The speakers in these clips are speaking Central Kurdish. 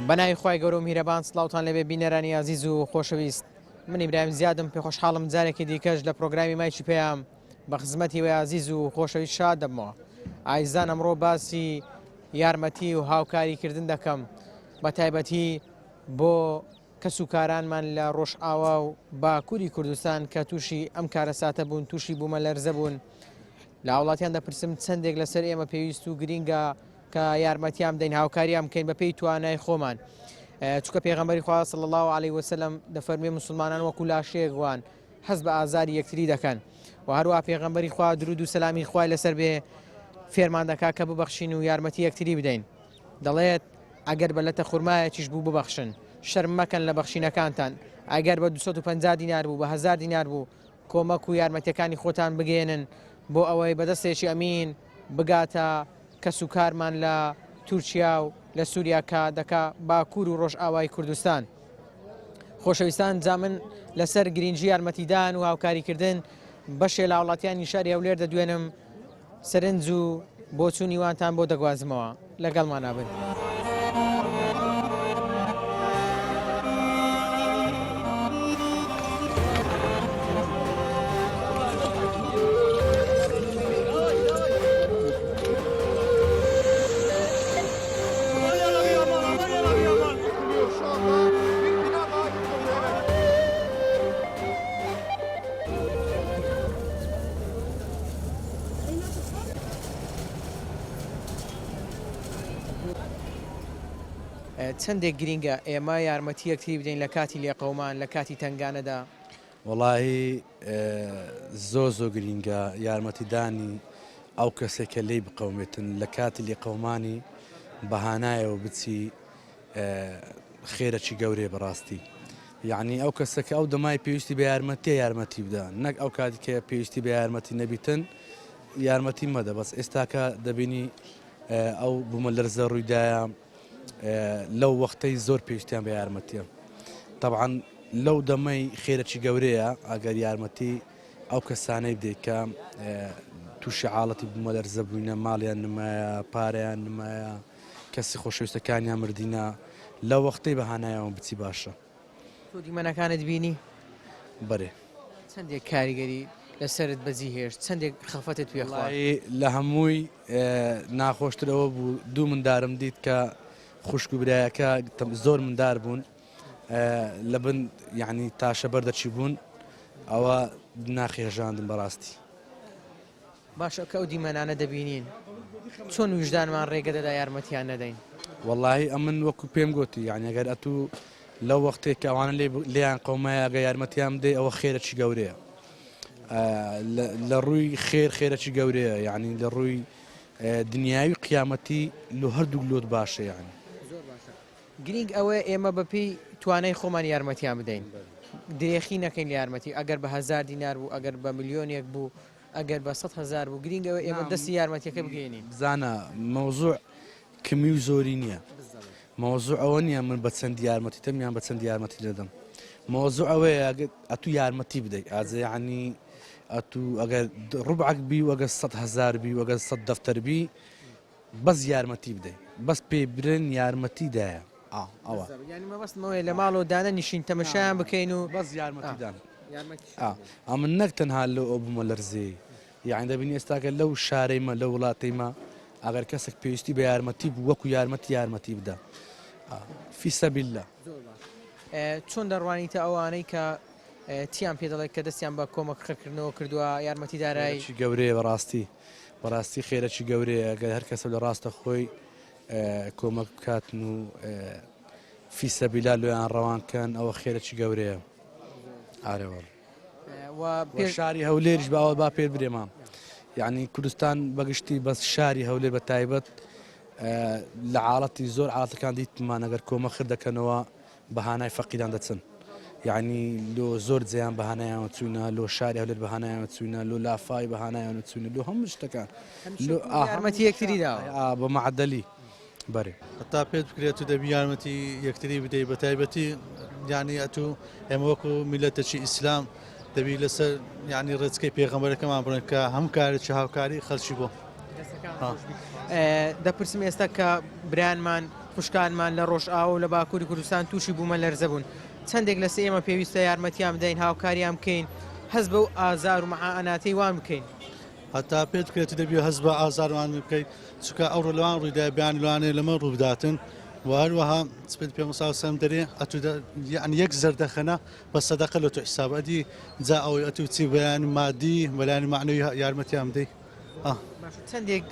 بەناوی خوای گەورە و میهرەبان سڵاوتان لێبێ بینەرانی ئازیز و خۆشەویست من ئیبراهیم زیادم پێخۆشحاڵم جارێکی دیکەش لە پرۆگرامی مایکی پەیام بە خزمەتی وی ئازیز و خۆشەویست شاد دەبمەوە ئایزان ئەمڕۆ باسی یارمەتی و هاوکاریکردن دەکەم بە تایبەتی بۆ کەس و کارانمان لە ڕۆژئاوا و باکووری کوردستان کە تووشی ئەم کارەساتە بوون تووشی بوومە لەرزە بوون لە هاوڵاتیان دەپرسم چەندێک لەسەر ئێمە پێویست و گرینگە کە یارمەتیان بدەین هاوکاریان بکەین بە پێی توانای خۆمان چونکە پێغەمبەری خوا صلی الله علیه وسلم دەفەرموێ مسلمانان وەکو لاشەیەک وان حەز بە ئازاری یەکتری دەکەن و هەروە پێغەمبەری خوا درود و سەلامی خوای لەسەر بێ فێرمان دەکا کە ببەخشین و یارمەتی یەکتری بدەین دەڵێت ئەگەر بە لەتە خورمایەکیش بوو ببەخشن شەرم مەکەن لە بەخشینەکانتان ئەگەر بە 250 دینار بوو بە 1000 دینار بوو کۆمەک و یارمەتیەکانی خۆتان بگەێنن بۆ ئەوەی بەدەستێکی ئەمین بگاتە کەسوکارمان لە تورکیا و لە سووریا کە دەکا باکوور و ڕۆژئاوای کوردستان. خۆشەویستان جا من لەسەر گرینگی یارمەتیدان و هاوکاریکردن بەشێ لە هاوڵاتیانی شاری هەولێر دەدوێنم سەرنج و بۆچوونی وانتان بۆ دەگوازمەوە لەگەڵمانا بن. چەندێک گرینگە ئێمە یارمەتی یەکتری بدەین لە کاتی لێقەومان لە کاتی تەنگانەدا؟ وەڵاهی زۆر زۆر گرینگە یارمەتیدانی ئەو کەسێک کە لێی بقەومێتن لە کاتی لێقەومانی بەهانایەوە بچی خێرەکی گەورەیە بەڕاستی یعنی ئەو کەسە کە ئەو دەمای پێویستی بە یارمەتیە یارمەتی بدە نەک ئەو کاتی کە پێویستی بە یارمەتی نەبیتن یارمەتی مەدە بەس ئێستاکە دەبینی ئەو بوومەلەرزە ڕوویدایە لەو وەختەی زۆر پێویستیان بە یارمەتیە تەبعەن لەو دەمەی خێرەکی گەورەیە ئەگەر یارمەتی ئەو کەسانەی بدەیت کە تووشی حاڵەتی بوومەلەرزە بووینە ماڵیان نمایە پارەیان نمایە کەسی خۆشەویستەکانیان مردینە لەو وەختەی بە هانایەوە بچی باشە. تۆ دیمەنەکانت بینی؟ بەرێ. چەندێک کاریگەری لەسەرت بەجی هێشت؟ چەندێک خەفەتت پێ خوارد؟ وەڵایی لە هەمووی ناخۆشتر ئەوە بوو دوو مندارم دیت کە خوشک و برایەکە زۆر مندار بوون لە بن یعنی تاشە بەردەچی بوون ئەوە ناخی هەژاندم بەڕاستی. باشە کە ئەو دیمەنانە دەبینین چۆن ویژدانمان ڕێگە دەدا یارمەتیان نەدەین؟ وەڵاهی ئەمن وەکو پێم گۆتی یانی ئەگەر ئەتوو لەو وەختێک کە ئەوانە لێ لێیان قەومایە ئەگەر یارمەتیان بدەی ئەوە خێرەکی گەورەیە لە ڕووی خێر خێرەکی گەورەیە یعنی لە ڕووی دنیاوی قیامەتی لۆ هەردوو لۆت باشە یعنی زۆر باشە گرینگ ئەوەیە ئێمە بەپێی توانای خۆمان یارمەتیان بدەین درێخی نەکەین لە یارمەتی ئەگەر بە هەزار دینار بوو ئەگەر بە ملیۆنێک بوو ئەگەر بە 100 هەزار بوو گرینگ ئەوەیە ئێمە دەستی یارمەتیەکە بگەینین. بزانە مەوزوع کمی و زۆری نییە مەوزوع ئەوە نییە من بە چەند یارمەتیتم یان بە چەند یارمەتی دەدەم مەوزوع ئەوەیە ئەتوو یارمەتی بدەیت ئازە یعنی ئەتوو ئەگەر ڕبعەک بی و ئەگەر 100 هەزار بی و ئەگەر 100 دەفتەر بی بەس یارمەتی بدەی بەس پێی برێن یارمەتی دایە ئا ئەوە. یانی مەبەستم ئەوەیە لە ماڵەوە دانەنیشین تەمەشایان بکەین و بەس یارمەتی دان ئا ئەمن نەک تەنها لۆ ئەو بوومەلەرزەیەی یانی دەبینی ئێستاکە لەو شارەی مە لەو وڵاتەی مە ئەگەر کەسێک پێویستی بە یارمەتی بوو وەکو یارمەتی یارمەتی بدە فی سەبیل اللە. زۆر باش چۆن دەڕوانیتە ئەوانەی کە چیان پێ دەڵێت کە دەستیان بە کۆمەک خڕکردنەوە کردووە یارمەتی دارایی؟ خێرێکی گەورەیە بەڕاستی بەڕاستی خێرەکی گەورەیە گەر هەر کەسە لە ڕاستە خۆی کۆمەک بکاتن و فی سەبیلا لۆیان ڕەوان کەن ئەوە خێرەکی گەورەیە ئارەوە و شاری هەولێریش باوە با پێ برێما یعنی کوردستان بەگشتی بەس شاری هەولێر بە تایبەت لە عاڵەتی زۆر عاڵەتەکان دیتمان ئەگەر کۆمە خر دەکەنەوە بە هانای فەقیران دەچن یەعنی لۆ زۆر جێیان بە هانایانەوە چووینە لۆ شاری هەولێر بە هانایانەوە چووینە لۆ لافاوی بە هانایانەوە چووینە لۆ هەموو شتەکان لۆ ئا یارمەتی یەکتری داوە ئا بە مەعدەلی بەرێ. هەتا پێت بکرێت تو دەبی یارمەتی یەکتری بدەی بە تایبەتی یانی ئەتوو ئێمە وەکو میلەتەکی ئیسلام دەبی لەسەر یانی ڕێچکەی پێغەمبەرەکەمان بڕۆین کە هەموو کارێکی هاوکاری خەلکی بۆ دەپرسم ئێستا کە برایانمان. خوشکانمان لە ڕۆژئاوا و لە باکووری کوردستان تووشی بوومەلەرزە بوون. چەندێک لەسە ئێمە پێویستە یارمەتیان بدەین، هاوکاریان بکەین، هەست بەو ئازار و مەعاناتەی وان بکەین. هەتا پێت بکرێت تو دەبی هەست بە ئازاروان بکەیت چونکە ئەوڕۆ لەوان ڕوویدا بیان لەوانەیە لەمە ڕووبداتن و هەروەها سپێت پێ سەم دەرێ ئەتو یعنی یەک زەردەخەنە بە سەدەقە لە تو حساب ئەدی جا ئەوەی ئەتو چی بەیان مادی بەلانی معنەوی یارمەتیان بدەی. چەندێک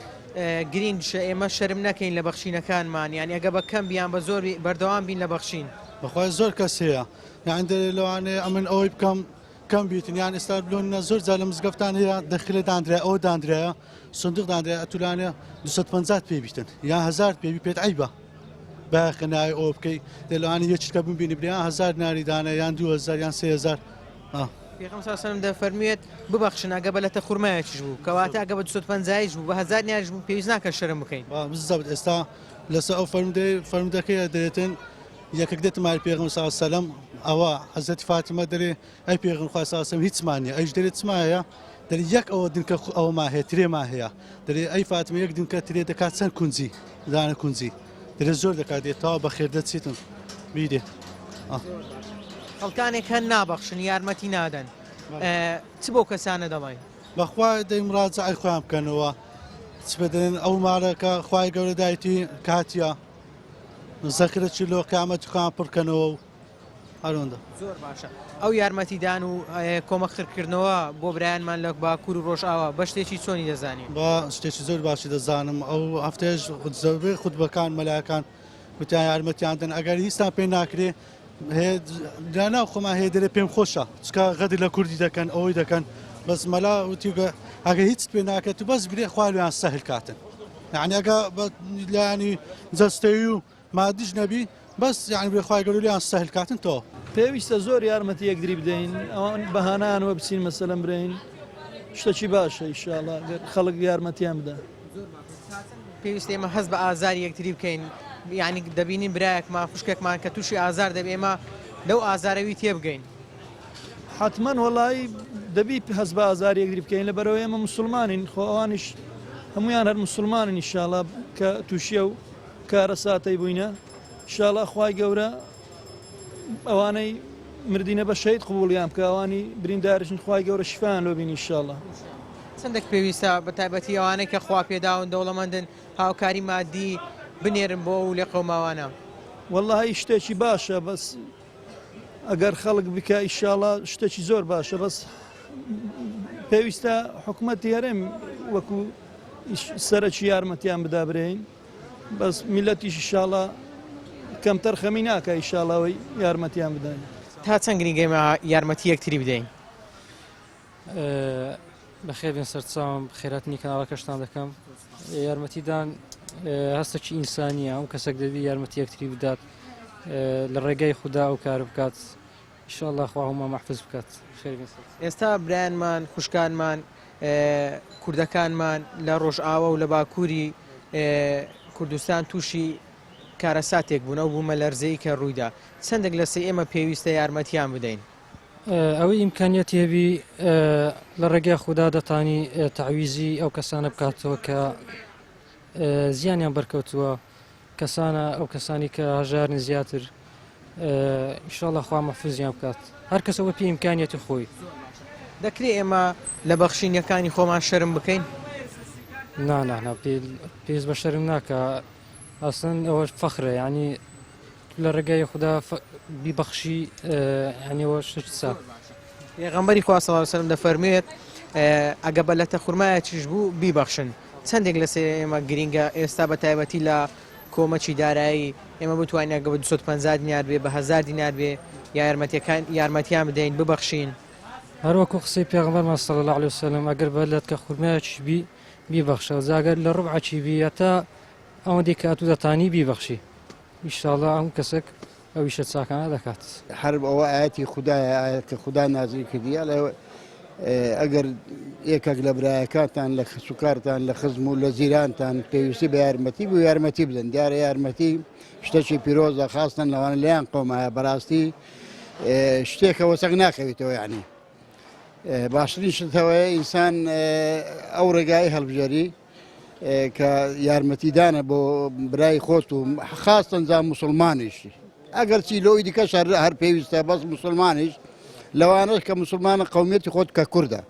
گرینگشە ئێمە شەرم نەکەین لە بەخشینەکانمان یانی ئەگە بە کەم بیان بە زۆر بەردەوام بین لە بەخشین. بەخوای زۆر کەس هەیە یان دەرێ لەوانەیە ئەمن ئەوەی بکەم کەم بیتن یان ئێستا بلۆنە زۆر جار لە مزگەفتان هەیە دەخلێ دانرا ئەوە دانرایە سندوق دانرا ئەتولانە 250 پێ بیتن یان هزار پێ بی پێت عیبە باخە ناوی ئەوە بکەی دەلوانە یەکێکە ببینی بریان هزار ناری دانە یان 2000 یان 3000 پێغەمبەر صلی اللە علیه و سلم دەفەرموێت، ببەخشن ئەگەر بە لەتە خورمایەکیش بوو، کەواتە ئەگەر بە 250 یش بوو بە 1000 دیناریش بوو پێویست ناکات شەرم بکەین. بالضبط ئێستا لەسەر ئەو فەرموودەی فەرموودەکەی دەێتن یەکێک دێتە مالی پێغەمبەر صلی اللە علیه و سلم ئەوە حەزرەتی فاتیمە دەرێ ئەی پێغەمبەر خوا صلی اللە علیه و سلم هیچمان نییە ئەویش دەرێ چما هەیە دەرێ یەک ئەوە دنکە ئەوەمان هەیە ترێمان هەیە دەرێ ئەی فاتیمە یەک دنکە ترێ دەکات چەند کونجی دانە کونجی دەرێ زۆر دەکات دێ تەواو بەخێر دەچیتن بیدێ. خەڵکانێک هەن نابەخشن یارمەتی نادەن چ بۆ کەسانە دەڵێن؟ بەخوا دەی مراجعەی خۆیان بکەنەوە چ بدەن ئەو مارەکە خوای گەورە دایتی کاتیە زەخرە چی لۆ قیامەتی خۆیان پڕکەنەوە و هەرۆندە. زۆر باشە ئەو یارمەتیدان و کۆمەک خرکردنەوە بۆ برایانمان لە باکوور و ڕۆژئاوا بە شتێکی چۆنی دەزانی؟ بە شتێکی زۆر باشی دەزانم ئەو هەفتەیەش زۆربەی خوتبەکان مەلاکان وتیان یارمەتیان دەن ئەگەر هیچتان پێ ناکرێ لەناو خۆمان هەیە دەرێ پێم خۆشە چکە غەدر لە کوردی دەکەن ئەوەی دەکەن بەس مەلا وتی ئەگە هیچ پێ ناکرێت و بەس برێ خوالویان سەهل کاتن یعنی ئەگە لایەنی جەستەیی و مادیش نەبی بەس یعنی برێ خوای گەورە لێیان سەهل کاتن تۆ. پێویستە زۆر یارمەتی یەکدری بدەین ئەوان بەهانایانەوە بچین مەسەلەن برێین شتەکی باشە ئیشاڵا گەر خەڵک یارمەتیان بدا. پێویستە ئێمە هەست بە ئازاری یەکتری بکەین یعنی دەبینین برایەکمان خوشکێکمان کە تووشی ئازار دەبێ ئێمە لەو ئازارەوی تێبگەین. حەتمەن وەڵایی دەبی هەست بە ئازاری یەکتری بکەین لەبەرئەوەی ئێمە موسڵمانین خۆ ئەوانیش هەموویان هەر موسڵمانن ئیشاڵا کە تووشی ئەو کارەساتەی بووینە ئیشاڵا خوای گەورە ئەوانەی مردینە بە شەهید قبوڵیان بکە ئەوانی بریندارشن خوای گەورە شیفایان لۆ بینی ئیشاڵا. چەندێک پێویستە بە تایبەتی ئەوانەی کە خوا پێداون دەوڵەمەندن هاوکاری مادی بنێرن بۆ ئەو لێقەوماوانە؟ وەڵاهی شتێکی باشە بەس ئەگەر خەڵک بکە ئیشاڵا شتێکی زۆر باشە بەس پێویستە حکوومەتی هەرێم وەکو سەرەکی یارمەتیان بدا برێین بەس میلەتیش ئیشاڵا کەمتەر خەمی ناکا ئیشاڵا ئەوەی یارمەتیان بدەین. تا چەند گرینگە ئێمە یارمەتی یەکتری بدەین؟ بەخێر بێن سەرچاوم خێراتنی کەناڵەکەشتان دەکەم یارمەتیدان هەستێکی ئینسانیە ئەم کەسێک دەبی یارمەتی یەکتری بدات لە ڕێگای خودا ئەو کار بکات ئیشاءاللە خوا هەموومان مەحفوز بکات خێر بێن سەرچاوم. ئێستا برایانمان خوشکانمان کوردەکانمان لە ڕۆژئاوا و لە باکووری کوردستان تووشی کارەساتێک بوون ئەو بوومەلەرزەی کە ڕوویدا چەندێک لەسەر ئێمە پێویستە یارمەتیان بدەین؟ ئەوەی ئیمکانیەتی هەبی لە ڕێگای خودا دەتانی تەعویزی ئەو کەسانە بکاتەوە کە زیانیان بەرکەوتووە کەسانە ئەو کەسانی کە هەژارن زیاتر ئیشاڵە خوا مەحفوزیان بکات هەر کەسە بە پێی ئیمکانیەتی خۆی. دەکرێ ئێمە لە بەخشینەکانی خۆمان شەرم بکەین؟ نا نا نا پێویست بە شەرم ناکا ئەسڵەن ئەوە فەخرە یانی لە ڕێگای خودا بیبەخشی یانی ئەوە شتێکی چاک. پێغەمبەری خوا صلی اللە علیه وسلم دەفەرموێت ئەگە بە لەتە خورمایەکیش بوو بیبەخشن چەندێک لەسەر ئێمە گرینگە ئێستا بە تایبەتی لە کۆمەکی دارایی ئێمە بتوانین ئەگە بە 250 دینار بێ بە 1000 دینار بێ یارمەتیەکان یارمەتیان بدەین ببەخشین. هەر وەکو قسەی پێغەمبەرمان صلی اللە علیه وسلم ئەگەر بە لەتکە خورمایەکیش بی بیبەخشە جا گەر لە ڕوبعەکی بی هەتا ئەوەندەی کە ئەتوو دەتانی بیبەخشی ئیشاڵا هەموو کەسێک ئەو ئیشە چاکانە دەکات. حەرب ئەوە ئایەتی خودایە ئایەت کە خودا نازلی کردی ئەڵێ ئەگەر یەکێک لە برایەکانتان لە کەسوکارتان لە خزم و لە جیرانتان پێویستی بە یارمەتی بوو یارمەتی بدەن دیارە یارمەتی شتێکی پیرۆزە خاستن لەوانە لێیان قەومایە بەڕاستی شتێکە وەسەق ناکەویتەوە یعنی باشترین شت هەوەیە ئینسان ئەو ڕێگای هەڵبژێری. کە یارمەتیدانە بۆ برای خۆت و خاستەن جا موسڵمانیش ئەگەرچی لۆی دیکەش هەر پێویستە بەس موسڵمانیش لەوانەش کە موسڵمانە قەومیەتی خۆت کە کوردە.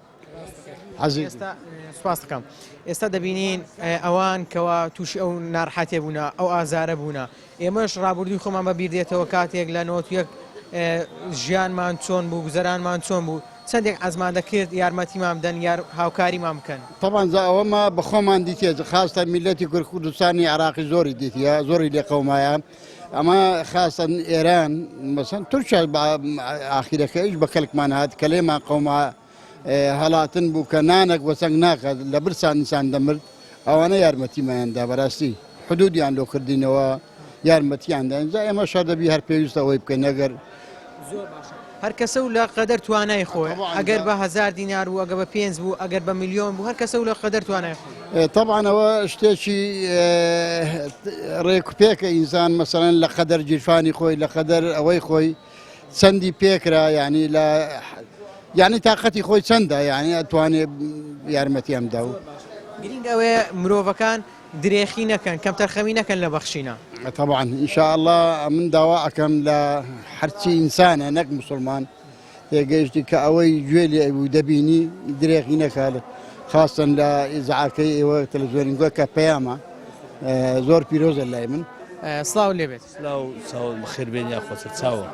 ئێستا سپاس دەکەم ئێستا دەبینین ئەوان کەوا تووشی ئەو ناڕحەتێ بوونە ئەو ئازارە بوونە ئێمەش ڕابردووی خۆمان بە بیر دێتەوە کاتێک لە 91 ژیانمان چۆن بوو گوزەرانمان چۆن بوو چەندێک عەزمان دەکرد یارمەتیمان بدەن یار هاوکاریمان بکەن. تەبعەن جا ئەوەمە بە خۆمان دیتیە خاستە میلەتی کورد کوردستانی عراقی زۆری دیتیە زۆری لێ قەومایە ئەمە خاستەن ئێران مەسەن تورکیا ئاخیرەکەیش بە کەلکمان هات کە لێمان قەوما هەڵاتن بوو کە نانەک وەچەنگ ناکات لە برسان ئینسان دەمرد ئەوانە یارمەتیمایان دا بەراستی حدودیان لۆ کردینەوە یارمەتیان دا ئینجا ئێمەش هەر دەبی هەر پێویستە ئەوەی بکەین ئەگەر زۆر باشە هەر کەسە و لە قەدەر توانای خۆی ئەگەر بە هەزار دینار بوو ئەگە بە پێنج بوو ئەگەر بە ملیۆن بوو هەر کەسە و لە قەدەر توانای خۆی. تەبعەن ئەوە شتێکی ڕێک و پێکە ئینسان مەسەلەن لە قەدەر گیرفانی خۆی لە قەدەر ئەوەی خۆی چەندی پێکرا یعنی لە یعنی تااقەتی خۆی چەندە یعنی ئەتوانێ یارمەتی ئەمدا و گرنگ ئەوەیە مرۆڤەکان درێخی نەکەن کەمتەرخەمی نەکەن لە بەخشینە. طبعا ان شاء الله من داوا ئەکەم لە هەرچی ئینسانە نەک مسلمان تێگەیشتی کە ئەوەی گوێ لێ بوو دەبینی درێغی نەکات خاستن لە ئیزعاکەی ئێوە تەلەڤزیۆنی گوێ کە پەیامە زۆر پیرۆزە لای من. سڵاو لێبێت. سلاو چاوە بەخێر بێن یاخوا سەرچاوە.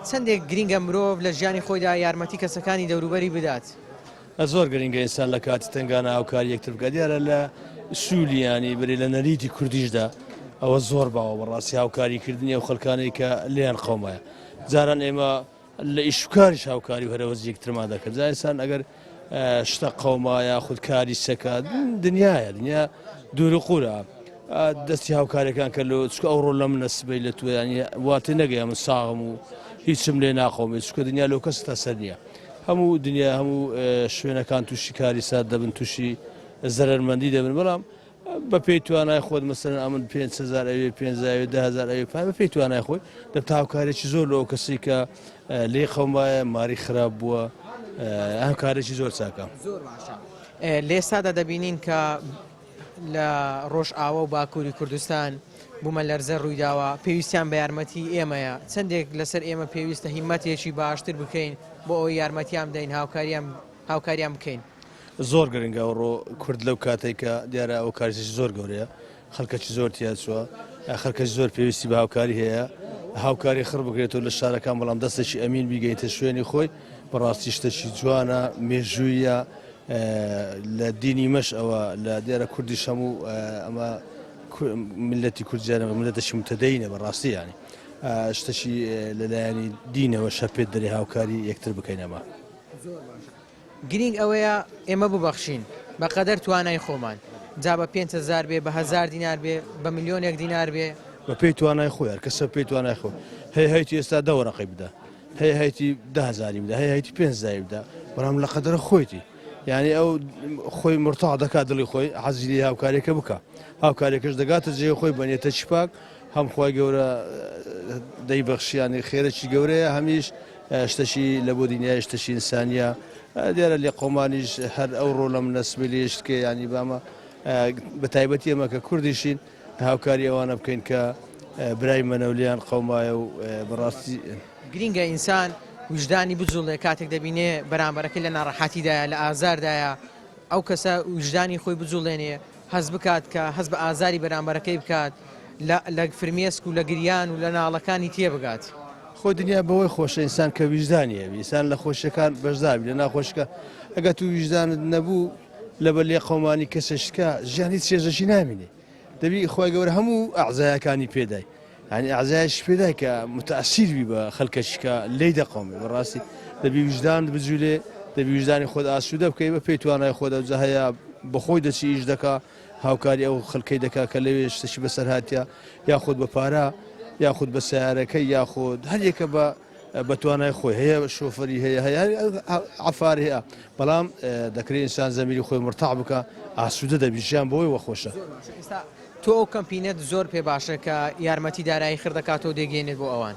چەندێک گرینگە مرۆڤ لە ژیانی خۆیدا یارمەتی کەسەکانی دەوروبەری بدات؟ زۆر گرنگە ئینسان لە کاتی تەنگانە هاوکاری یەکتر بکات دیارە لە سولی ینی بری لە نەریتی کوردیشدا ئەوە زۆر باوە بەڕاستی هاوکاری کردنی ئەو خەڵکانەی کە لێیان قەومایە جاران ئێمە لە ئیشکاریش هاوکاری و هەرەوەزی یەکترمان دەکرد جا ئینسان ئەگەر شتە قەوما یاخود کاری سەکات دنیاە دنیا دوور و قورە دەستی هاوکارەکان کە لۆ چکە ئەو ڕۆ لە منە سبەی لە تویانی واتە نەگەیە من ساغم و هیچم لێ ناقۆمی چکە دنیا لۆ کەس تا سەر نییە هەموو دنیا هەموو شوێنەکان تووشی کاری سات دەبن تووشی زەرمەندی دەبن بەڵام بە پێی توانای خۆت مەسەلەن ئەمن 5000 ئەوێ 5 ئەوێ 10000 ئەوێ پای بە پێی توانای خۆی دەبتە هاوکارێکی زۆر لەو کەسی کە لێ قەومایە ماری خراپ بووە هاوکارێکی زۆر چاکە. زۆر باشە لە ئێستادا دەبینین کە لە ڕۆژئاوا و باکووری کوردستان بوومەلەرزە ڕوویداوە پێویستیان بە یارمەتی ئێمەیە چەندێک لەسەر ئێمە پێویستە هیمەتێکی باشتر بکەین بۆ ئەوەی یارمەتیان بدەین هاوکاریان هاوکاریان بکەین. زۆر گرنگە ئەوڕۆ کورد لەو کاتێک کە دیارە ئەو کارێکی زۆر گەورەیە خەڵکەکی زۆر تیا چووە خەڵکەکی زۆر پێویستی بە هاوکاری هەیە هاوکاری خڕ بکرێتەوە لە شارەکان بەڵام دەستێکی ئەمین بیگەیتە شوێنی خۆی بەڕاستی شتێکی جوانە مێژوویە لە دینی مەش ئەوە لە دیارە کوردیش هەموو ئەمە ملەتی کورد جارە ملەتەشی متەدەینە بەڕاستی ینی شتەشی لەلایەنی دینەوە شەپێت دەرێ هاوکاری یەکتر بکەینەوە. زۆر باشە گرینگ ئەوەیە ئێمە ببەخشین بە قەدەر توانای خۆمان جا بە 5000 بێ بە هەزار دینار بێ بە ملیۆنێک دینار بێ. بە پێی توانای خۆی هەر کەسە پێی توانای خۆی هەیە هەیتی ئێستا دە وەرەقەی بدە هەیە هەیتی دە هەزاری بدە هەیە هەیتی پێنج هەزاری بدە بەڵام لە قەدەرە خۆیتی یعنی ئەو خۆی مرتاح دەکات دڵی خۆی حەزی لێ هاوکاریەکە بکە هاوکاریەکەش دەگاتە جێ خۆی بەنێتەکی پاک هەم خوای گەورە دەیبەخشیانی خێرەکی گەورەیە هەمیش شتەکی لە بۆ دنیای شتەکی ئینسانیە دیارە لێ قۆمانیش هەر ئەو ڕۆ لەم نەسبی لێشت کە ینی بامە بە تایبەتی ئەمە کە کوردیشین هاوکاری ئەوانە بکەین کە برای مەنەولیان قەومایە و بەڕاستی گرینگە ئینسان ویژدانی بجوڵێ کاتێک دەبینێ بەرامبەرەکەی لە ناڕەحەتیدایە لە ئازاردایە ئەو کەسە ویژدانی خۆی بجوڵێنێ هەست بکات کە هەست بە ئازاری بەرامبەرەکەی بکات، لە لە فرمێسک و لە گریان و لە ناڵەکانی تێبگات. خۆ دنیا بەوەی خۆشە ئینسان کە ویژدانی هەبی ئینسان لە خۆشیەکان بەشدار بی لە ناخۆشیەکان ئەگەر تو ویژدانت نەبوو لەبەر لێقەومانی کەسێک شکا ژیان هیچ چێژەکی نامینێ دەبی خوای گەورە هەموو ئەعزایەکانی پێدای یعنی ئەعزایش پێدای کە متەئسیر بی بە خەلکەکی کە لێی دەقەومێ بەڕاستی دەبی ویژدانت بجولێ دەبی ویژدانی خۆت ئاسوودە بکەی بە پێی توانای خۆت ئەوجا هەیە بەخۆی دەچی ئیش دەکا هاوکاری ئەو خەلکەی دەکا کە لەوێ شتێکی بەسەر هاتیە یاخود بە پارە یاخود بە سیارەکەی یاخود هەر یەکە بە بە توانای خۆی هەیە شۆفەری هەیە هەیە عەفار هەیە بەڵام دەکرێت ئینسان زەمیری خۆی مرتاح بکە ئاسوودە دەبی ژیان بۆی وەخۆشە. ئێستا تۆ ئەو کەمپینەت زۆر پێ باشە کە یارمەتی دارایی خڕ دەکاتەوە دەیگەیەنێت بۆ ئەوان.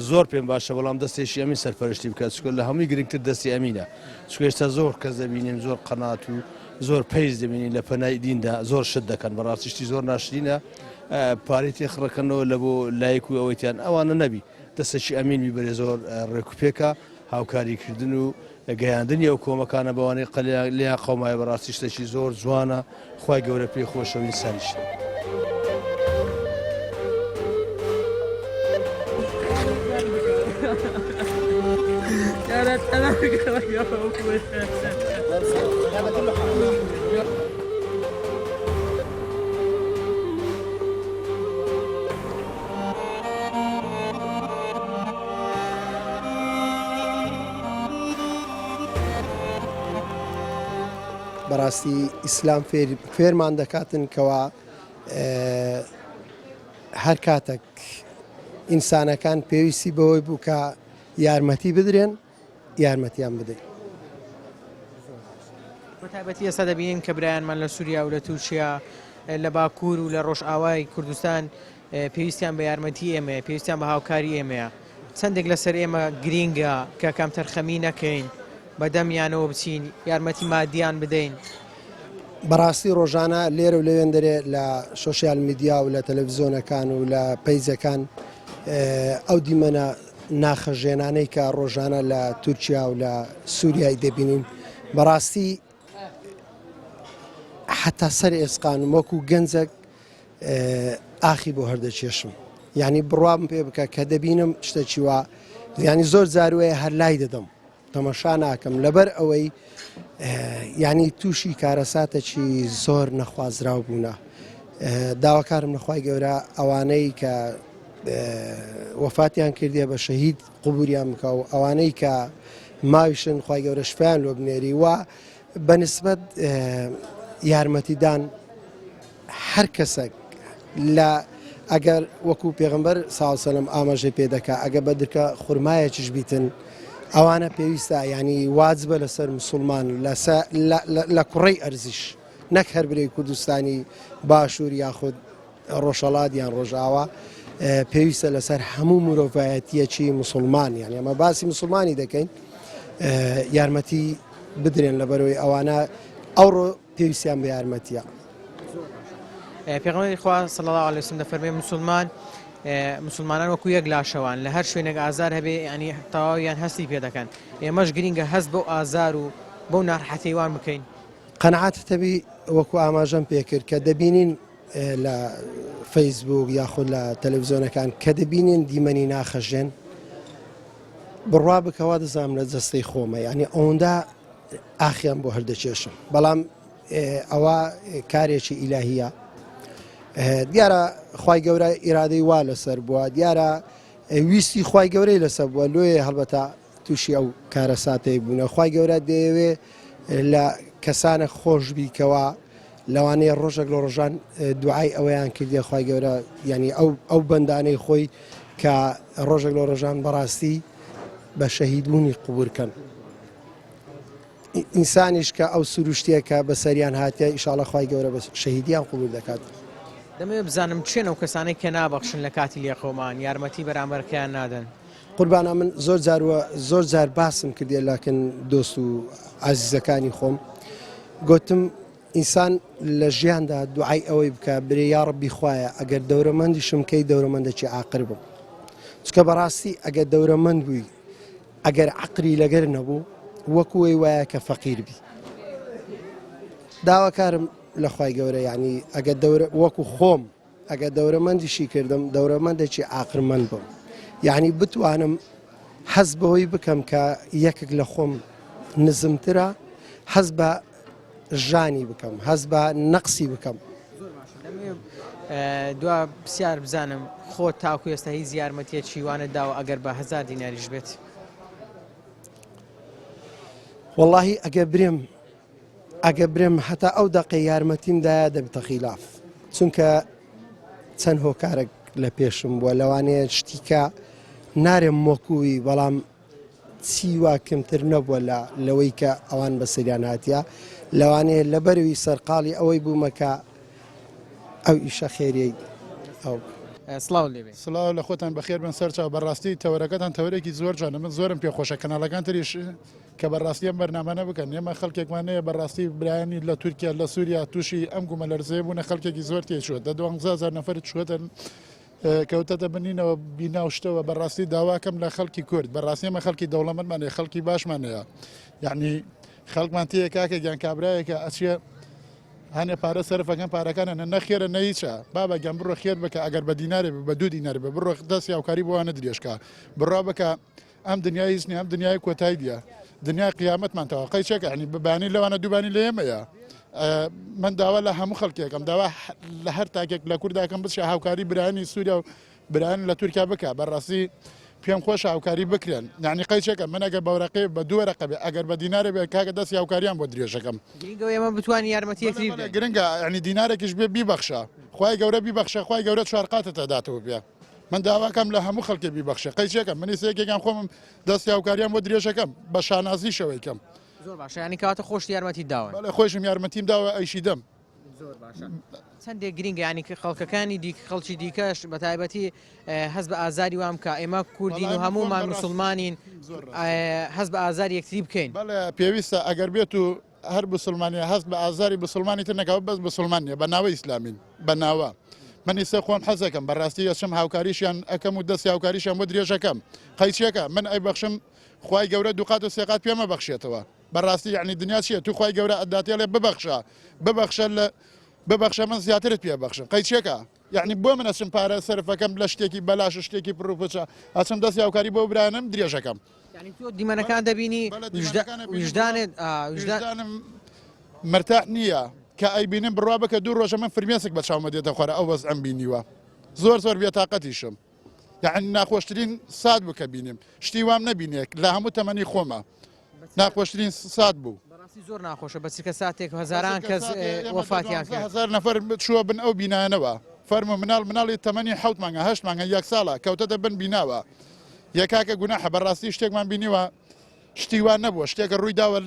زۆر پێم باشە بەڵام دەستێکی ئەمین سەرپەرشتی بکات چونکە لە هەمووی گرنگتر دەستی ئەمینە چونکە ئێستا زۆر کەس دەبینین زۆر قەنات و زۆر page دەبینین لە پەنای دیندا زۆر شت دەکەن بەڕاستی شتی زۆر ناشرینە پارەی تێخڕەکەنەوە لە بۆ لایک و ئەوەیتیان ئەوانە نەبی دەستێکی ئەمین بی بەرێ زۆر ڕێکوپێکە هاوکاریکردن و گەیاندنی ئەو کۆمەکانە بەوانەی قەلیان لێیان قەومایە بەڕاستی شتێکی زۆر جوانە خوای گەورە پێی خۆشە و ئینسانیش. بەڕاستی ئیسلام فێرمان دەکاتن کەوا هەر کاتێک ئینسانەکان پێویستی بەوەی بوو کە یارمەتی بدرێن یارمەتیان بدەین. بەتایبەتی ئێستا دەبینین کە برایانمان لە سووریا و لە تورکیا لە باکوور و لە ڕۆژئاوای کوردستان پێویستیان بە یارمەتی ئێمەیە، پێویستیان بە هاوکاری ئێمەیە. چەندێک لەسەر ئێمە گرینگە کە کەمتەرخەمی نەکەین، بە دەمیانەوە بچین، یارمەتی مادیان بدەین. بەڕاستی ڕۆژانە لێرە و لەوێندەرێ لە social media و لە تەلەڤزیۆنەکان و لە page ەکان ئەو دیمەنە ناخەژێنانەی کە ڕۆژانە لە تورکیا و لە سووریای دەبینین بەڕاستی حتا سەر ئێسقانم وەکو گەنجێک ئاخی بۆ هەردەکێشم یعنی بڕوام پێ بکە کە دەبینم شتەکی وا یعنی زۆر جاروەیە هەر لای دەدەم تەمەشا ناکەم لەبەر ئەوەی یعنی تووشی کارەساتێکی زۆر نەخوازراو بوونە داواکارم لەخوای گەورە ئەوانەی کە وەفاتیان کردیە بە شەهید قبوریان بکە و ئەوانەی کە ماویشن خوای گەورە شفیان لۆ بنێری و بەنسبەت یارمەتیدان هەر کەسێک لە ئەگەر وەکو پێغمبەر ساوسەلم ئاماژەی پێ دەکا ئەگە بە درکە خورمایەکیش بیتن ئەوانە پێویستە ینی واجبە لەسەر مسلمان لە کوڕی ئەرزیش نەک هەر برێ کوردستانی باشوور یاخود ڕۆژهەڵات یان ڕۆژئاوا پێویستە لەسەر هەموو مرۆڤایەتیەکی مسلمان یان ئەمە باسی مسلمانی دەکەین یارمەتی بدرێن لە بەرەوەی ئەوانە ئەوڕۆ پێویستیان بە یارمەتیە. پێغەمبەری خوا صلی الله علیه وسلم دەفەرمێ مسلمان مسلمانان وەکو یەک لاشەوان لە هەر شوێنێک ئازار هەبێ ینی تەواویان هەستی پێ دەکەن ئێمەش گرینگە هەست بەو ئازار و بەو ناڕەحەتی وان بکەین. قەناعەتت هەبی وەکو ئاماژەم پێکرد کە دەبینین لە فەیسبوک یاخود لە تەلەڤزیۆنەکان کە دەبینین دیمەنی ناخەژێن بڕوا بکەوا دەزانم لە جەستەی خۆمە یعنی ئەوەندە ئاخیان بۆ هەردەکێشم بەڵام ئەوە کارێکی ئیلاهیە دیارە خی گەورە ئیرادەی وا لەسەر بووە دیارە ویستی خی گەورەی لەسەر بووە لۆیە هەڵبەتە تووشی ئەو کارەساتەی بوونە خی گەورە دەیەوێ لە کەسانە خۆش بیکەوە لەوانەیە ڕۆژێک لە ڕۆژان دوعای ئەوەیان کردیە خوای گەورە یعنی ئەو ئەو بەندانەی خۆی کە ڕۆژێک لە ڕۆژان بەڕاستی بە شەهیدبوونی قوبورکەن ئینسانیش کە ئەو سروشتیە کە بەسەریان هاتیە ئیشاڵە خوای گەورە بە شەهیدیان قوبول دەکات. دەمەوێت بزانم کێن ئەو کەسانەی کە نابەخشن لە کاتی لێقەومان یارمەتی بەرامبەرەکەیان نادەن؟ قوربانا من زۆر جار وە زۆر جار باسم کردیە لاکن دۆست و ئازیزەکانی خۆم گۆتم ئینسان لە ژیاندا دوعای ئەوەی بکە برێ یاڕەبی خوایە ئەگەر دەورەمەندیشم کەی دەورەمەندەکی عاقر بم چکە بەڕاستی ئەگەر دەورەمەند بووی ئەگەر عقلی لەگەر نەبوو وەکو وەی وایە کە فەقیر بی داواکارم لە خوای گەورە یعنی ئەگەر دەورە وەکو خۆم ئەگەر دەورەمەندیشی کردم دەورەمەندێکی عاقرمەند بم یعنی بتوانم حەز بەوەی بکەم کە یەکێک لە خۆم نزمترە حەز بە ژانی بکەم هەز بە نەقسی بکەم. دوا پرسیار بزانم خۆ تاکو ئێستا هیچ یارمەتیەکی وانە داوە ئەگەر بە هەزار دیناریش بێت؟ وەڵاهی ئەگەر برێم ئەگەر برێم هەتا ئەو دەقەی یارمەتیم دایە دەبتە خیلاف چونکە چەند هۆکارێک لە پێشم بووە لەوانەیە شتیکە نارێم وەکووی بەڵام چی وا کەمتر نەبووە لە لەوەی کە ئەوان بەسەریان هاتیە لەوانەیە لەبەروی سەرقاڵی ئەوەی بوومە کە ئەو ئیشە خێریەی ئەو. سڵاو لێبێ. سڵاو لە خۆتان بەخێر بن سەرچاو بەڕاستی تەوەرەکەتان تەوەرێکی زۆر جوانە من زۆرم پێ خۆشە کەناڵەکان تریش کە بەڕاستی ئەم بەرنامانە بکەن ئێمە خەڵکێکمان هەیە بەڕاستی برایانی لە تورکیا لە سووریا تووشی ئەم گومە لەرزەیە بوونە خەڵکێکی زۆر تێچووە دە 12000 نەفەر چووەتە کەوتەتە بنینەوە بینا و شتەوە بەڕاستی داواکەم لە خەڵکی کورد بەڕاستی ئێمە خەڵکی دەوڵەمەندمان هەیە خەڵکی باشمان هەیە یعنی خەڵکمان تێیە کاکە گیان کابرایەکە ئەچێ هەنێ پارە سەرفەکەن پارەکانیان نە خێرە نە هیچە بابە گیان بڕۆ خێر بکە ئەگەر بە دینارێ بێ بە دوو دینار بێ بڕۆ دەستی هاوکاری بۆ وانە درێژکە بڕوا بکە ئەم دنیای هیچ نیە ئەم دنیای کۆتایی دیە دنیای قیامەتمان تەوا قەی چێکە ینی ببانی لەوانە دووبانی لە ئێمەیە من داوا لە هەموو خەڵکێکم داوا لە هەر تاکێک لە کورداکەم بچێ هاوکاری برایانی سووریا و برایان لە تورکیا بکە بەڕاستی پێم خۆش هاوکاری بکرێن یعنی قەیچێکە من ئەگەر بەوەرەقەی بە دوو وەرەقە بێ ئەگەر بە دینارێ بێ کاکە دەستی هاوکاریان بۆ درێژەکەم. گرنگە ئێمە بتوانین یارمەتی یەکتری بدەین. گرنگە یعنی دینارێکیش بێ بیبەخشە خوای گەورە بیبەخشە خوای گەورە چوار قاتت ئەداتەوە پێ من داواکەم لە هەموو خەڵکێ بیبەخشێ قەیچێکە من ئیستا یەکێکیان خۆمم دەستی هاوکاریان بۆ درێژەکەم بە شانازیشەوەی کەم. زۆر باشە یعنی کەواتە خۆشت یارمەتیت داون. بەڵێ خۆیشم یارمەتیم داوە ئەیشی دەم. زۆر باشە چەندێک گرنگە ینی کە خەڵکەکانی دیک خەڵکی دیکەش بە تایبەتی هەست بە ئازاری وام کە ئێمە کوردین و هەمومان مسلمانین هەست بە ئازاری یەکتری بکەین بەڵێ پێویستە ئەگەر بێت و هەر مسلمانی هەست بە ئازاری مسلمانی تر نەکەوە بەس مسلمان نیە بە ناوە ئیسلامین بە ناوە من ئیسە خۆم حەزەکەم بەڕاستی ئەچم هاوکاریشیان ئەەکەم و دەستی هاوکاریشیان بۆ درێژەکەم قەیچیەکە من ئەی بەخشم خوای گەورە دووقات و سێقات پێمە بەخشێتەوە بەڕاستی یەعنی دنیا چیە تو خوای گەورە ئەداتێ ئەڵێ ببەخشە ببەخشە لە ببەخشە من زیاترت پێ بەخشم قەیچێکە یعنی بۆ من ئەچم پارە سەرفەکەم لە شتێکی بەلاش و شتێکی پڕوپوچە ئەچم دەستی هاوکاری بۆ برانم درێژەکەم یعنی تۆ دیمەنەکان دەبینی ویژدانت ویژدانم مرتاح نییە کە ئەیبینم بڕوا بکە دوو ڕۆژە من فرمێسک بە چاومە دێتە خوارە ئەو وەزعم بینیوە زۆر زۆر بێتاقەتیشم یعنی ناخۆشترین سات بوو کە بینیم شتی وام نەبینێک لە هەموو تەمەنی خۆمە ناخۆشترین سات بوو. بەڕاستی زۆر ناخۆشە بە چرکە ساتێک هەزاران کەس وەفاتیان کرد. هەزار نەفەر چووە بن ئەو بینایانەوە فەرموو مناڵ مناڵی تەمەنی حەوت مانگە هەشت مانگە یەک ساڵە کەوتەتە بن بیناوە یە کاکە گوناحە بەڕاستی شتێکمان بینیوە شتی وا نەبووە شتێکە ڕووی داوە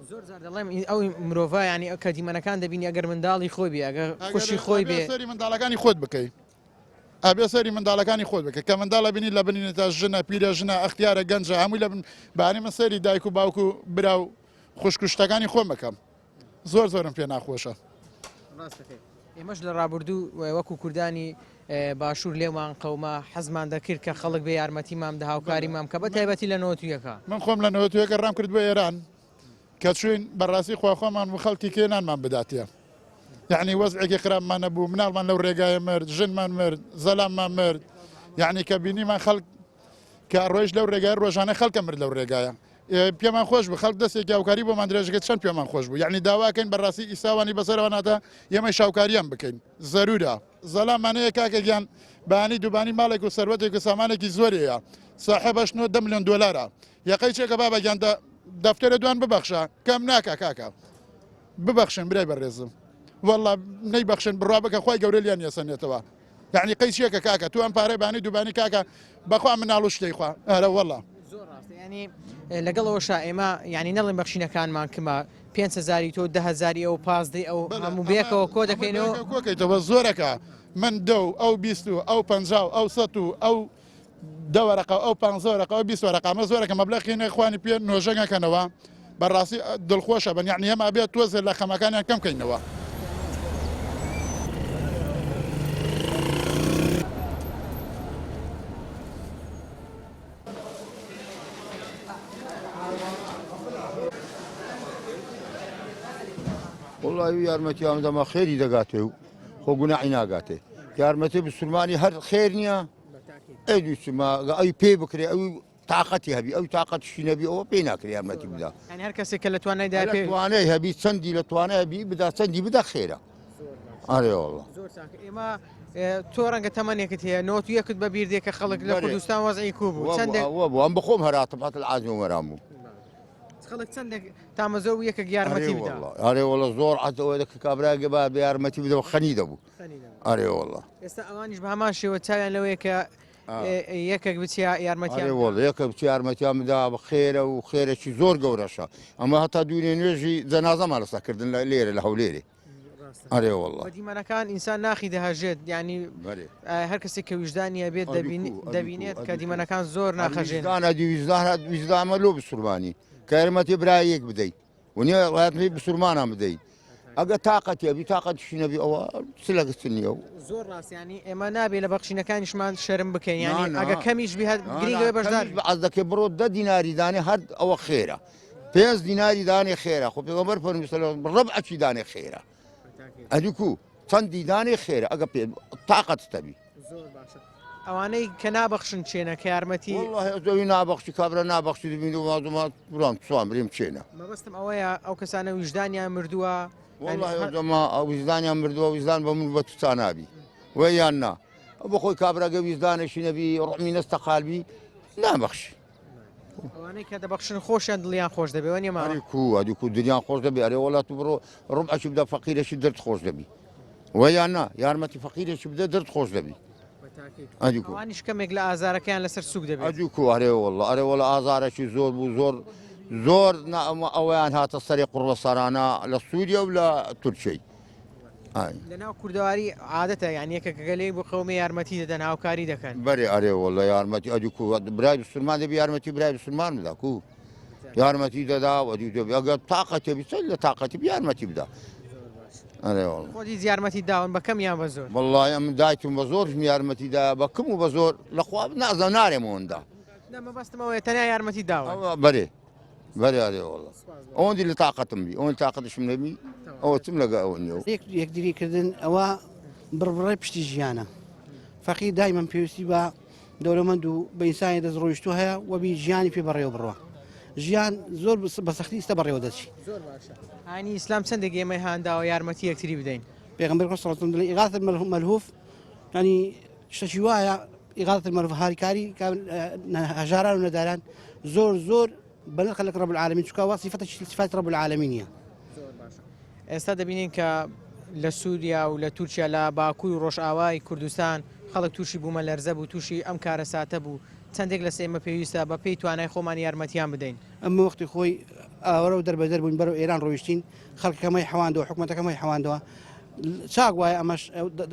زۆر جار دەڵێم ئەو مرۆڤە ینی کە دیمەنەکان دەبینی ئەگەر منداڵی خۆی بێ ئەگەر خوشی خۆی بێ سەری منداڵەکانی خۆت بکەی ئەبێ سەری منداڵەکانی خۆت بکە کە منداڵە بینی لە بنینە تا ژنە پیرە ژنە ئەختیارە گەنجە هەمووی لە بن بانی من سەری دایک و باوک و برا و خوشک و شتەکانی خۆم بکەم زۆر زۆرم پێ ناخۆشە. ئێمەش لە ڕابردوو وەکو کوردانی باشوور لێمان قەوما حەزمان دەکرد کە خەڵک بێ یارمەتیمان دە هاوکاریمان کە بە تایبەتی لە نەوەتویەکە من خۆم لە نەوەتویەکە ڕام کرد بۆ ئێران کە چوین بەڕاستی خوا خۆمان بوو خەڵکی کێ نانمان بداتە یعنی وەزعێکی خراپمان نەبوو مناڵمان لەو ڕێگایە مرد ژنمان مرد زەلاممان مرد یعنی کە بینیمان خەڵک کە ڕۆیش لەو ڕێگای ڕۆژانە خەڵکە مرد لەو ڕێگایە پێمان خۆش بوو خەڵک دەستێکی هاوکاری بۆمان درێژگە چەند پێمان خۆش بوو یعنی داواکەین بەڕاستی ئیساوانی بەسەرەوە ناتە ئێمە شاوکاریان بکەین زەرورە زەلاممان هەیە کاکە گیان بەیانی دووبانی ماڵێک و سەروەتێک و سامانێکی زۆری هەیە ساحێب هەشت نۆ دە ملیۆن دۆلارە یەقەی چێکە بابە گیان دە دەفتەرە دوان ببەخشە کەم ناکا کاکە ببەخشن برای بەڕێزم والله نەیبەخشن بڕوا بکە خوای گەورە لیان یەسەنێتەوە یعنی قەی چیەکە کاکە تو ئەم پارەی بانی دووبانی کاکە بەخوا مناڵ و شتەی خوا ئەرە والله زۆر ڕاستە ینی لەگەڵ ئەوەشا ئێمە ینی نەڵێن بەخشینەکانمان کمە پێنج هەزاری تۆ دە هەزاری ئەو پازدەی ئەو هەموو بێکەوە کۆ دەکەینەوە کۆکەیتەوە زۆرەکە من دە و ئەو 20 و ئەو پ و ئەو سە و ئەو دە وەرەقە ئەو پ وەرەقە ئەو 20 وەرەقە ئەمە زۆرەکە مەبلەغی نەخوانی پێ نۆژەنگەکەنەوە بەڕاستی دڵخۆشە بن یعنی هەم ئەبێت تۆزێ لە خەمەکانیان کەم کەینەوە. وەڵی یارمەتیان دەما خێری دەگاتێ و خۆ گوناحی ناگاتێ یارمەتی بسلمانی هەر خێر نییە ئەی دووسما ئەوی پێ بکرێ ئەو تااقەتی هەبی ئەو تااقەتشی نەبی ئەوە پێی ناکرێ یارمەتی بدا یانی هەر کەسێک کە لە توانایدا پێ توانای هەبی چەندی لە توانای هەبی بدا چەندی بدا خێرە ئارێ والله زۆر چاکە ئێمە تۆ ڕەنگە تەمەنێکت هەیە نۆت و یەکت بە بیر دێ کە خەڵک لە کوردستان وەزعی کوو بوو چەندێک وە بوو ئەم بەخۆم هەراتم هەتل عازم و مەرام بوو خەڵک چەندێک تامەزۆر بوو یەکێک یارمەتی بدا ئەرێ وەڵا زۆر عەزەوە دەکە کابرا گەبا بە یارمەتی بدەوە خەنی دەبوو ئەرێ وەڵا ئێستا ئەوانیش بە هەمان شێوە چاویان لەوەیە کە یەکێک بچێ یارمەتیان ئەرێ وەڵا یەکێک بچێ یارمەتیان بدا بە خێرە و خێرێکی زۆر گەورەشە ئەمە هەتا دوێنێ نوێژی جەنازەمان لەسەر کردن لە لێرە لە هەولێرێ. ئەرێ واللە. بە دیمەنەکان ئینسان ناخی دەهەژێت یانی هەر کەسێک کە ویژدانی هەبێت دەبینێت کە دیمەنەکان زۆر ناخەژێن. ویژدان ئەدی ویژدان ویژدانمە لۆ بسورمانی کە یارمەتی برایەک بدەیت ونیە یارمەتی بسورمانان بدەیت ئەگە تاقەتی ئەبی تاقەتیشی نەبی ئەوە چ لەگە چ نییە و زۆر ڕاست ینی ئێمە نابێ لە بەخشینەکانیشمان شەرم بکەین ینی ئەگە کەمیش بی هەر گرنگە بەشدار بە عەز دەکەی بڕۆ دە دیناری دانێ هەر ئەوە خێرە پێنج دیناری دانێ خێرە خۆ پێغەمبەر فەرمی صلی الله ڕەبعەکی دانێ خێرە ئەدی کو چەندی دانێ خێرە ئەگە پێ تاقەت تەبی زۆر باشە ئەوانەی کە نابەخشن چێنە کە یارمەتی والله ئەزەوی نابەخشی کابرا نابەخشی دەبین و مازوما برام چوان بریم چێنە مەبەستم ئەوەیە ئەو کەسانە ویژدانیان مردووە والله ئەزەما ئەو ویژدانیان مردووە ویژدان بە من بە تو نابی وە یان نا بۆ خۆی کابراگە ویژدانێکی نەبی ڕحمی نەستە قالبی نابەخشی ئەوانەی کە دەبەخشن خۆشیان دڵیان خۆش دەبێ وەنیە مامە؟ ئەرێ کو ئەدی کو دنیان خۆش دەبی ئەرێ وەڵا تو بڕۆ ڕبعەکی بدە فەقیرێکی درد خۆش دەبی وە یان نا یارمەتی فەقیرێکی بدە درد خۆش دەبی ئەدی کو ئەوانیش کەمێک لە ئازارەکەیان لەسەر سوک دەبێت ئەدی کو ئەرێ وەڵا ئەرێ وەڵا ئازارێکی زۆر بوو زۆر زۆر نا ئەوەیان هاتە سەری قوڕبەسەرانە لە سووریە و لە تورکیەی لەناو کوردەواری عادەتە یان یەکە کە گەلێک بۆ قەومێ یارمەتی دەدەن هاوکاری دەکەن. بەرێ ئەرێ واللە یارمەتی ئەدی کو برای بسلمان دەبی یارمەتی برای بسلمان بدا کو یارمەتی دەدا ئەدی دەبی ئەگەر تاقەتێ بی چەند لە تاقەتی بی یارمەتی بدا ئەرێ واللە خۆت هیچ یارمەتی داون بە کەم یان بە زۆر؟ واللە ئەمن دایکم بە زۆر یارمەتی دا بە کم و بە زۆر لە خوا نازانم نارێم ئەوەندە. نا مەبەستم ئەوەیە تەنیا یارمەتی داون. بەرێ بەرێ ئەرێ وەڵا ئەوەندی لە تاقەتم بی ئەوەندی تاقەتشم نەبی ئەوە چم لەگە ئەوە نییە یەکدری کردن ئەوە بڕبڕەی پشتی ژیانە فەقیر دایمەن پێویستی بە دەولەمەند و بە ئینسانی دەست ڕۆیشتو هەیە وەبی ژیانی پێ بەڕێوە بڕوە ژیان زۆر بە سەختی ئیستا بەڕێوە دەچی زۆر باشە ئاینی ئیسلام چەندێک ئێمەی هانداوە یارمەتی یەکتری بدەین پێغەمبەر خوا صلی الله علیه و سلم دەڵێ ئیغاثە الملهوف ینی شتەکی وایە ئیغاثە الملهوف هاریکاری هەژاران و نەداران زۆر زۆر بەنرخە لەک رب العالمین چونکە وا صفەتێکی صفات رب العالمینە. زۆر باشە ئێستا دەبینین کە لە سووریا و لە تورکیا لە باکوور و ڕۆژئاوای کوردستان خەڵک تووشی بوومەلەرزە بوو تووشی ئەم کارەساتە بوو چەندێک لەسەر ئێمە پێویستە بە پێی توانای خۆمان یارمەتیان بدەین. ئەمە وەختی خۆی ئاوارە و دەربەدەر بووین بەرەو ئێران ڕۆیشتین خەڵکەکەمەی حەواندەوە حکومەتەکەمەی حەواندەوە چاک وایە ئەمەش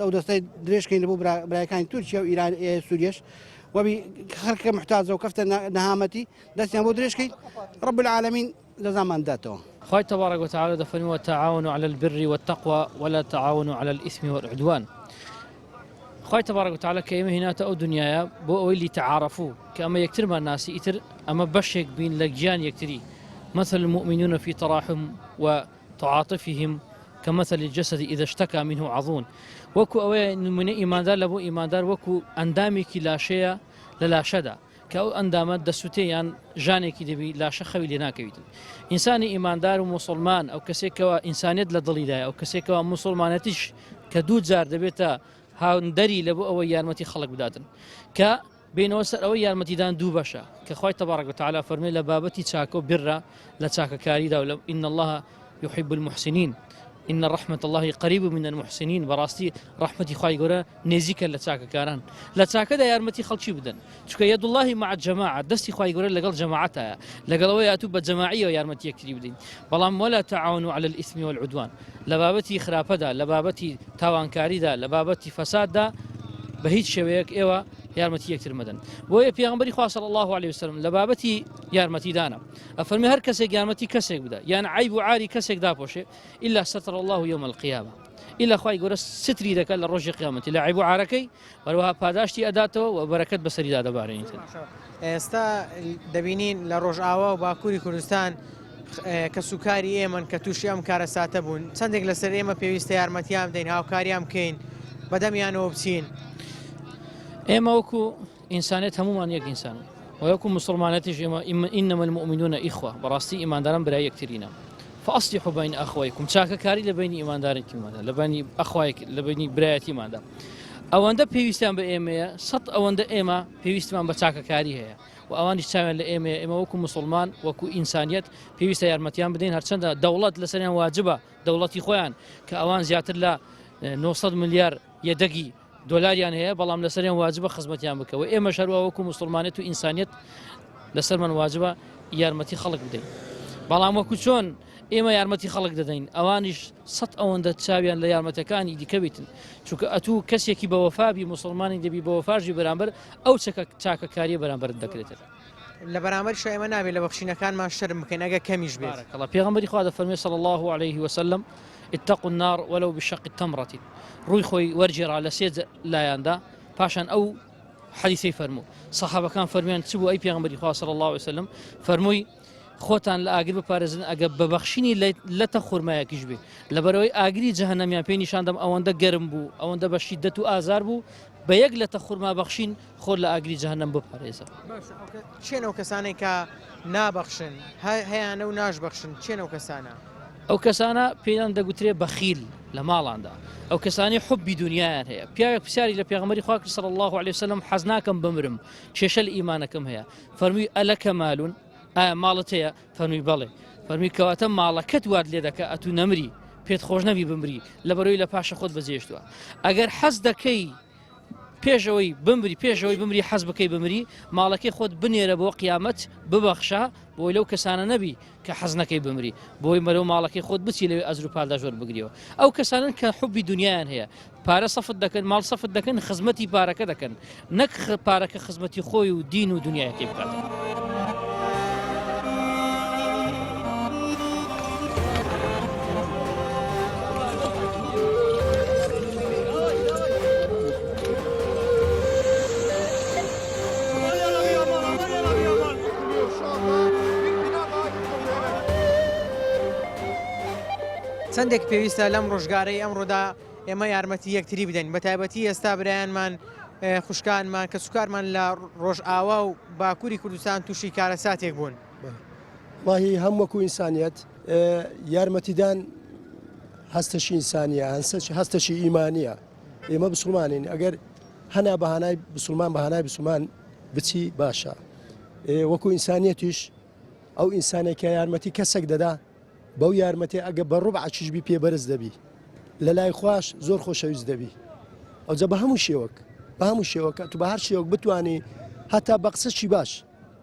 ئەو دەستەی درێژکەین بۆ برایەکانی تورکیا و ئیران سووریش وەبی خەڵکە محتاجە و کەفتە نەهامەتی دەستیان بۆ درێژکەین رب العالمین جەزامان داتەوە. خوای تبارک و تعالی دەفەرموێ وتعاونوا علی البر والتقوی ولا تعاونوا علی الاثم والعدوان خوای تبارک و تعالی کە ئێمە هێناتە ئەو دنیایە بۆ ئەوەی لیتعارفو کە ئەمە یەکترمان ناسی ئیتر ئەمە بەشێک بین لە گیان یەکتری مثل المؤمنون في تراحم و تعاطفهم كمثل الجسد إذا اشتكى منه عضو وەکو ئەوەیە نمونە ئیماندار لە بۆ ئیماندار وەکو ئەندامێکی لاشەیە لە لاشەدا کە ئەو ئەندامە دەسوتێ یان ژانێکی دەبی لاشە خەوی لێ ناکەویتن ئینسانی ئیماندار و موسڵمان ئەو کەسێکەوە ئینسانیت لە دڵیدایە ئەو کەسێکەوە موسڵمانەتیش کە دوو جار دەبێتە هاندەری لە بۆ ئەوەی یارمەتی خەڵک بداتن کە بینەوە سەر ئەوەی یارمەتیدان دوو بەشە کە خوای تبارک وتعالی فەرمێ لە بابەتی چاکە و برە لە چاکەکاریدا و لە إن الله يحب المحسنين إن رحمة الله قریب من المحسنین بەڕاستی ڕەحمەتی خوای گەورە نێزیکە لە چاکەکاران لە چاکەدا یارمەتی خەڵکی بدەن چونکە يد الله مع الجماعة دەستی خوای گەورە لەگەڵ جەماعەتایە لەگەڵ ئەوەی ئەتوو بە جەماعیەوە یارمەتی یەکتری بدەین بەڵام ولا تعاونوا على الإثم والعدوان لە بابەتی خراپەدا لە بابەتی تاوانکاریدا لە بابەتی فەساددا بە هیچ شێوەیەک ئێوە یارمەتی یەکتر مەدەن بۆیە پێغەمبەری خوا صلی الله علیه وسلم لە بابەتی یارمەتیدانە ئەفەرمی هەر کەسێک یارمەتی کەسێک بدە یان عیب و عاری کەسێک داپۆشێ إلا ستر الله يوم القيامة إلا خوای گەورە ستری دەکات لە ڕۆژی قیامەتی لە عیب و عارەکەی هەروەها پاداشتی ئەداتەوە و بەرەکەت بەسەریدا دەبارێنیتن. ئێستا دەبینین لە ڕۆژئاوا و باکووری کوردستان کەسوکاری ئێمەن کە تووشی ئەم کارەساتە بوون چەندێک لەسەر ئێمە پێویستە یارمەتیان بدەین هاوکاریان بکەین بەدەمیانەوە بچین. ئێمە وەکو ئینسانێت هەمومان یەک ئینسان و وەکو مسلمانەتیش ئێمە إنما المؤمنون إخوة بەڕاستی ئیمانداران برای یەکترینە فأصلحوا بين أخويكم چاکەکاری لە بینی ئیماندارێکیماندا لە بینی ئەخوایەک لە بینی برایەتیماندا ئەوەندە پێویستیان بە ئێمەیە سەد ئەوەندە ئێمە پێویستمان بە چاکەکاری هەیە و ئەوانیش چاویان لە ئێمەیە ئێمە وەکو مسلمان وەکو ئینسانیەت پێویستە یارمەتیان بدەین هەرچەندە دەوڵەت لەسەریان واجبە دەوڵەتی خۆیان کە ئەوان زیاتر لە 900 ملیار یەدەگی دۆلاریان هەیە بەڵام لەسەریان واجبە خزمەتیان بکە و ئێمەش هەروە وەکو مسلمانێت و ئینسانیت لەسەرمان واجبە یارمەتی خەڵک بدەین بەڵام وەکو چۆن. ئێمە یارمەتی خەڵک دەدەین ئەوانیش سەت ئەوەندە چاویان لە یارمەتەکانی دیکە بیتن چونکە ئەتوو کەسێکی بە وەفابی موسڵمانی دەبی بە وەفاژی بەرامبەر ئەو چەکە چاکەکاریە بەرامبەرت دەکرێتە. لە بەرامبەریشا ئێمە نابێت لە بەخشینەکانمان شەرم بکەین ئەگەر کەمیش بێت. بارک اللە پێغەمبەری خوا دەفەرموێ صلی اللە علیه وسلم اتقوا النار ولو بشق تمرة ڕووی خۆی وەرگێڕا لە سێ لایاندا پاشان ئەو حەدیثەی فەرموو سەحابەکان فەرمیان چ بوو ئەی پێغەمبەری خوا صلی اللە علیه وسلم فەرمووی خۆتان لە ئاگر بپارێزن ئەگە بە بەخشینی لەتە خورمایەکیش بێ لەبەرەوەی ئاگری جەهەنەمیان پێ نیشاندەم ئەوەندە گەرم بوو ئەوەندە بە شیدەت و ئازار بوو بە یەک لەتە خورما بەخشین خۆت لە ئاگری جەهەنەم بپارێزە. باشە ئەو کێن ئەو کەسانەی کە نابەخشن هەیانە و ناشبەخشن کێن ئەو کەسانە؟ ئەو کەسانە پێیان دەگوترێ بەخیل لە ماڵاندا ئەو کەسانی حبی دنیایان هەیە پیاوێک پرسیاری لە پێغەمبەری خوا کرد صلی الله علیه وسلم حەز ناکەم بمرم کێشە لە ئیمانەکەم هەیە فەرمووی ئەلەکە مالون ئایا ماڵت هەیە فەرمووی بەڵێ فەرمووی کەواتە ماڵەکەت وات لێ دەکە ئەتوو نەمری پێت خۆش نەبی بمری لەبەرەوەی لە پاشە خۆت بەجێشتووە ئەگەر حەز دەکەی پێش ئەوەی بمری پێش ئەوەی بمری حەز بکەی بمری ماڵەکەی خۆت بنێرە بۆ قیامەت ببەخشە بۆی لەو کەسانە نەبی کە حەز نەکەی بمری بۆی مەرەو ماڵەکەی خۆت بچی لەوێ ئەجر و پاداش وەربگریەوە ئەو کەسانن کە حوبی دنیایان هەیە پارە سەفت دەکەن ماڵ سەفت دەکەن خزمەتی پارەکە دەکەن نەک پارەکە خزمەتی خۆی و دین و دنیایەکەی بکات. چەندێک پێویستە لەم ڕۆژگارەی ئەمڕۆدا ئێمە یارمەتی یەکتری بدەین بە تایبەتی ئێستا برایانمان خوشکانمان کەسوکارمان لە ڕۆژئاوا و باکووری کوردستان تووشی کارەساتێک بوون. وەڵاهی هەم وەکو ئینسانیەت یارمەتیدان هەستەشی ئینسانیە هەستەشی ئیمانیە ئێمە بسڵمانین ئەگەر هەنا بە هانای بسڵمان بە هانای بسڵمان بچی باشە وەکو ئینسانیەتیش ئەو ئینسانێک کە یارمەتی کەسێک دەدا بەو یارمەتی ئەگە بە ڕوبعەکیش بی پێ بەرز دەبی لە لای خواش زۆر خۆشەویست دەبی ئەوجا بە هەموو شێوەک بە هەموو شێوەکە تو بە هەر شێوەک بتانی هەتا بە قسەکی باش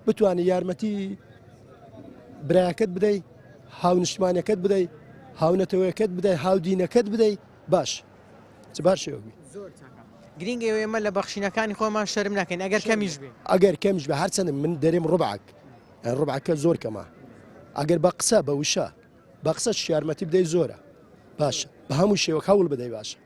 بتانی یارمەتی برایەکەت بدەی هاونیشتمانەکەت بدەی هاونەتەوەیەکەت بدەی هاودینەکەت بدەی باش چ بار شێوەک بی زۆر چاکە گرینگ ئێوە ئێمە لە بەخشینەکانی خۆمان شەرم نەکەین ئەگەر کەمیش بێ ئەگەر کەمیش بە هەرچەندە من دەرێم ڕبعک ڕبعەکە زۆر کەمە ئەگەر بە قسە بە وشە بە قسە یارمەتی بدەی زۆرە باشە بە هەموو شێوەک هەوڵ بدەی باشە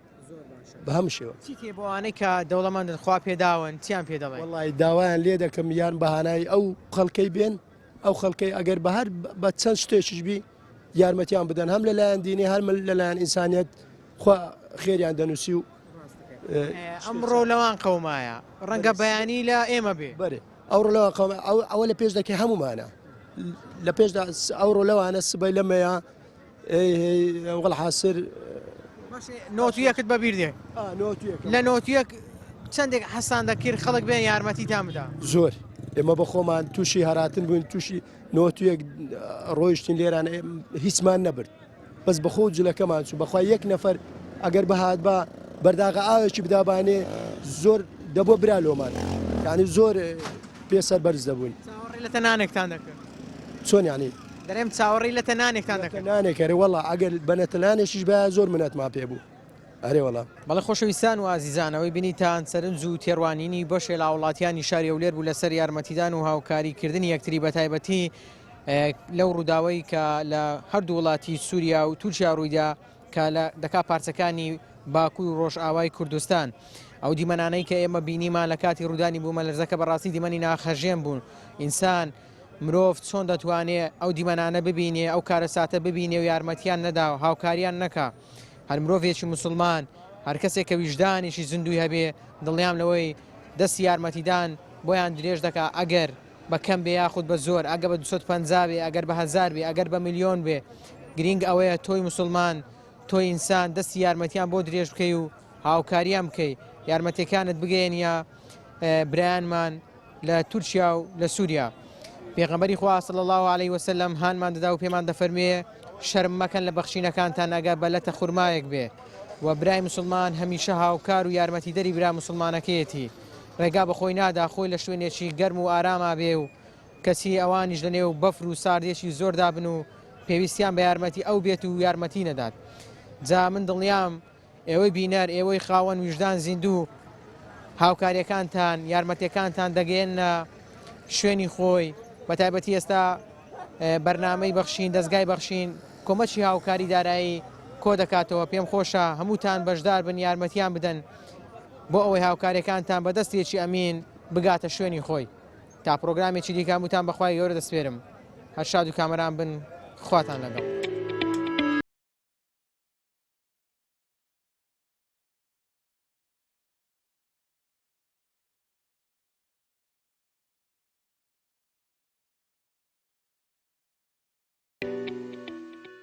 بە هەموو شێوە چی تێ بۆوانەی کە دەوڵەمەندن خوا پێداون چیان پێ دەڵێ وڵی داوایان لێ دەکەم یان بەهانای ئەو خەڵکەی بێن ئەو خەڵکەی ئەگەر بە هەر بە چەند شتێکیش بی یارمەتیان بدەن هەم لەلایەن دینی هەر لەلایەن ئینسانیت خوا خێریان دەنووسی و ئەمڕۆ لەوان قەومایە ڕەنگە بەیانی لە ئێمە بێ بەرێ ئەوڕۆ لەوان قەوما ئەو ئەوە لە پێش دەکەی هەموومانە لە پێشدا ئەوڕۆ لەوانە سبەی لەمەیە وەڵ حاسر نۆتویەکت بەبیر دێ لە نۆتویەک چەندێک حەسان دەکرد خەڵک بێن یارمەتیتان بدا زۆر ئێمە بە خۆمان تووشی هەراتن بووین تووشی نۆتویەک ڕۆیشتین لێران هیچمان نەبرد بەس بەخۆ و جلەکەمان چوو بەخوا یەک نەفەر ئەگەر بهات بە بەرداغە ئاوێکی بدابانێ زۆر دەبۆ برا لۆمان یعنی زۆر پێ سەر بەرز دەبووین چاوەڕێ لە تەنانێکتان دەکرد چۆن یعنی دەرێم چاوەڕێی لە تەنانێکتان دەکرد نانێک ئەرێ وەڵا ئەگەر بەنەتەنانێکیش بە زۆر منەتمان پێ بوو ئەرێ وەڵا. بەڵێ خۆشەویستان و ئازیزان ئەوەی بینیتان سەرنج و تێڕوانینی بەشێ لە هاوڵاتیانی شاری هەولێر بوو لەسەر یارمەتیدان و هاوکاری کردنی یەکتری بەتایبەتی لەو ڕووداوەی کە لە هەردوو وڵاتی سووریا و تورکیا ڕوویدا کە لە دەکا پارچەکانی باکوور و ڕۆژئاوای کوردستان. ئەو دیمەنانەی کە ئێمە بینیمان لە کاتی ڕوودانی بوومەلەرزەکە بەڕاستی دیمەنی ناخهەژێن بوون. ئینسان مرۆڤ چۆن دەتوانێ ئەو دیمەنانە ببینێ، ئەو کارەساتە ببینێ و یارمەتیان نەدا و هاوکاریان نەکا؟ هەر مرۆڤێکی موسڵمان، هەر کەسێک کە ویژدانێکی زیندووی هەبێ، دڵنیام لەوەی دەستی یارمەتیدان بۆیان درێژ دەکا، ئەگەر بە کەم بێ یاخود بە زۆر، ئەگە بە 250 بێ، ئەگەر بە هەزار بێ، ئەگەر بە ملیۆن بێ، گرینگ ئەوەیە تۆی موسڵمان، تۆی ئینسان دەستی یارمەتیان بۆ درێژ بکەی و هاوکاریان بکەی، یارمەتیەکانت بگەیەنیە برایانمان لە تورکیا و لە سووریا. پێغەمبەری خوا صلی اللە علیه وسلم هانمان دەدا و پێمان دەفەرموێ شەرم مەکەن لە بەخشینەکانتان ئەگەر بە لەتە خورمایەک بێ و برای مسلمان هەمیشە هاوکار و یارمەتیدەری برا مسلمانەکەیەتی ڕێگا بە خۆی نادا خۆی لە شوێنێکی گەرم و ئاراما بێ و کەچی ئەوانیش لە نێو بەفر و ساردێکی زۆردا بن و پێویستیان بە یارمەتی ئەو بێت و یارمەتی نەدات. جا من دڵنیام ئێوەی بینەر، ئێوەی خاوەن ویژدان زیندوو، هاوکاریەکانتان، یارمەتیەکانتان دەگەیەننە شوێنی خۆی، بە تایبەتی ئێستا بەرنامەی بەخشین، دەزگای بەخشین کۆمەکی هاوکاری دارایی کۆ دەکاتەوە، پێم خۆشە هەمووتان بەشدار بن، یارمەتیان بدەن بۆ ئەوەی هاوکاریەکانتان بە دەستێکی ئەمین بگاتە شوێنی خۆی. تا پرۆگرامێکی دیکە هەمووتان بەخوای گەورە دەسپێرم. هەر شاد و کامەران بن، خواتان لەگەڵ.